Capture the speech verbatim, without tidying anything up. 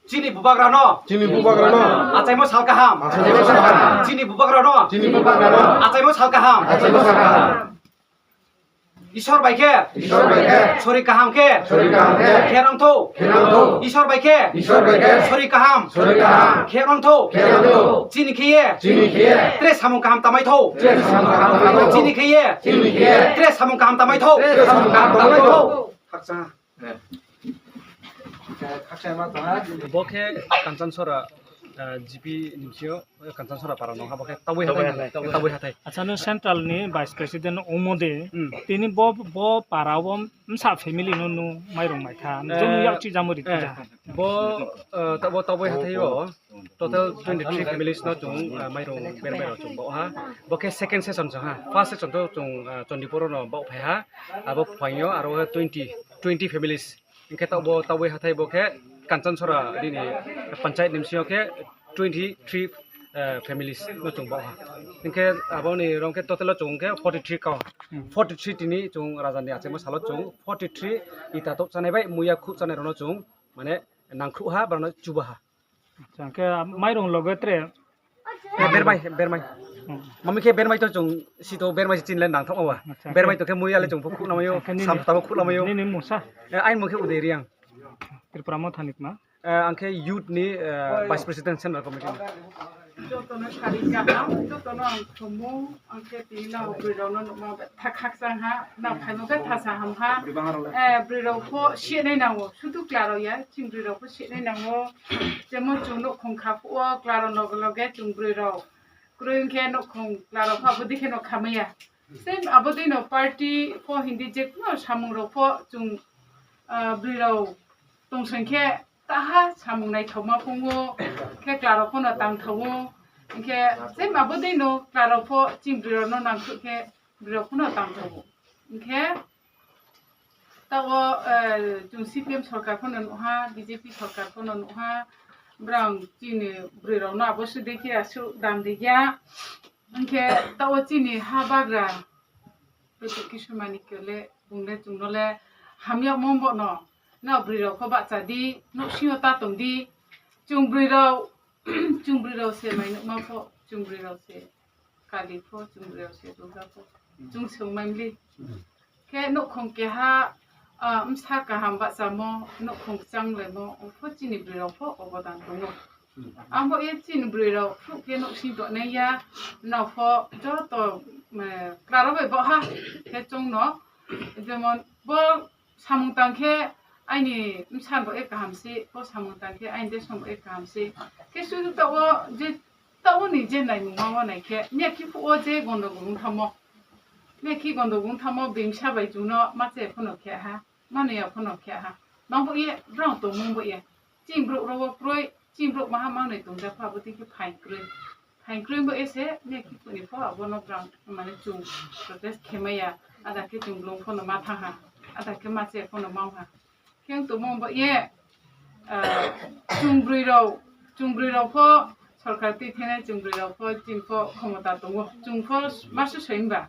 Chini bubagra no. Chini bubagra no. Achaimo sal kaham. Achaimo sal kaham. Chini bubagra no. Chini bubagra no. Achaimo sal kaham. Achaimo sal kaham. Isor bai khe. Isor bai khe. Sori kaham khe. Sori kaham khe. Khe nang thou. Khe nang thou. Isor bai khe. Isor bai khe. Sori kaham. Sori kaham. Khe nang thou. Khe nang thou. Chini khe ye. Chini khe ye. Tre samung kaham tamai thou. Tre samung kaham tamai thou. Chini khe ye. Chini khe ye. Tre samung kaham tamai thou. Tre samung kaham tamai thou. Khakchang. Bo khe Kanchan Sora, eh, G P ni bsing yo, eh, Kanchan Sora para no ha, bo khe Taboi hathai, Taboi hathai. Acha, no central ni vice president ongmo de, hmm, tini bo, bo para wo bsa family no nu mairung mai kha, eh, jong yak chi jamo ri, eh, ja. Bo, eh, ta-, bo Taboi hathai o, total twenty three families no chung, ah, mairung ber ber rao chung baoh ha. Bo khe second session chung ha. First session to chung, ah, Chandipur no baoh phai ha. Abo phaing yo aro twenty, twenty families. Hing khe taoh bo Taboi hathai bo khe Kanchan Sora nini panchayat ni bsing yo khe twenty three, ah, families no chung baoh ha. Hing khe abo ni rong khe total o chung khe forty three kau. Forty three tini chung raja ni achaimo sal o chung forty three ita touh chánai bai muiya khuh chánai rao no chung mane nangkhruh ha, brao no chuba ha. Acha, hing khe mairung loge tre? Eh, bermai, bermai. Hmm. Mami khe bermai to chung si to bermai si chin le nang thok ma ba. Acha, bermai to khe muiya le chung pho khuh lamai ou, acha, nini, sam ta pho khuh lamai ou. Nini mung sa? Eh, aini mung khe Udai Reang. Tripura Motha ni kma? Eh, ang khe youth ni, eh, vice president central committee ni. Joto no sari kaham, joto no ang khlumo, ang khe tini nang broi rao no nuhmo betha khakchang ha, nang phaimo betha sa ham ha. Eh, broi rao pho sihnai nang ou, sudu kla rao ya, ching broi rao pho sihnai nang ou. Jemon chung nouhkhong kha phuh wo kla rao loge loge chung broi rao kroi ong khe nouhkhong kla rao pho abo dei khe no khamai ya. Same abo dei no party pho hing di je kuno samung rao pho chung, ah, broi rao tongsoing khe taha samung naithaoma phung ou, khe kla rao pho no tangthao ou. Hing khe same abo dei no kla rao pho ching broi rao no nangkhruh khe broi rao pho no tangthao ou. Hing khe taoh wo, eh, chung C P M sorkar pho no nuh ha, B J P sorkar pho no nuh ha, brang chini broi rao no abo suh dei khe asuh dam dei ya. Hing khe taoh wo chini ha bagra, Pradyot Kishore Manikya le, bung le chung no le hamyagmo bo no, nrao broi rao pho bahcha di, nouhsing yo ta tong di, chung broi rao, chung broi rao se mai nuhma pho, chung broi rao se Kali pho, chung broi rao se Durga pho, chung se ongmai mli. Khe nouhkhong keha, ah, bsa kaham bahchamo, nouhkhong kchanglaimo, ong pho chini broi rao pho obodan tong ou. Ang bo ye chini broi rao phruh khe nouhsing tongnai ya, nrao pho joto, eh, kla rao bai baoh ha, khe chung no, jemon bo samung tang khe aini bsa bo ye kaham se, bo samung tang khe aini deso bo ye kaham se. Khe sudu taoh wo je, taoh wo ni je naimungma wo nai khe, miya khe phuh wo je gondogol ong thanngmo. Miya khe gondogol ong thanngmo, being bsa bai chung no ma che pho no khe ha, manoi ya pho no khe ha. Mang bo ye, brao tongmung bo ye. Chini brouh rao wo kroi, chini brouh maha mangnoi tongja pha, abo dei khe phaing kroi. Phaing kroi bo ye se, miya khe phuh ni pho, abo no brang, mane chung protest khe mai ya, ada khe chung blung pho no ma thanng ha, ada khe ma che pho no ma ong ha. Khe ong tongmo bo ye, ah, chung broi rao, chung broi rao pho, sorkar tui thenai chung broi rao pho, chini pho khomota tong ou. Chung pho ma susoi himba.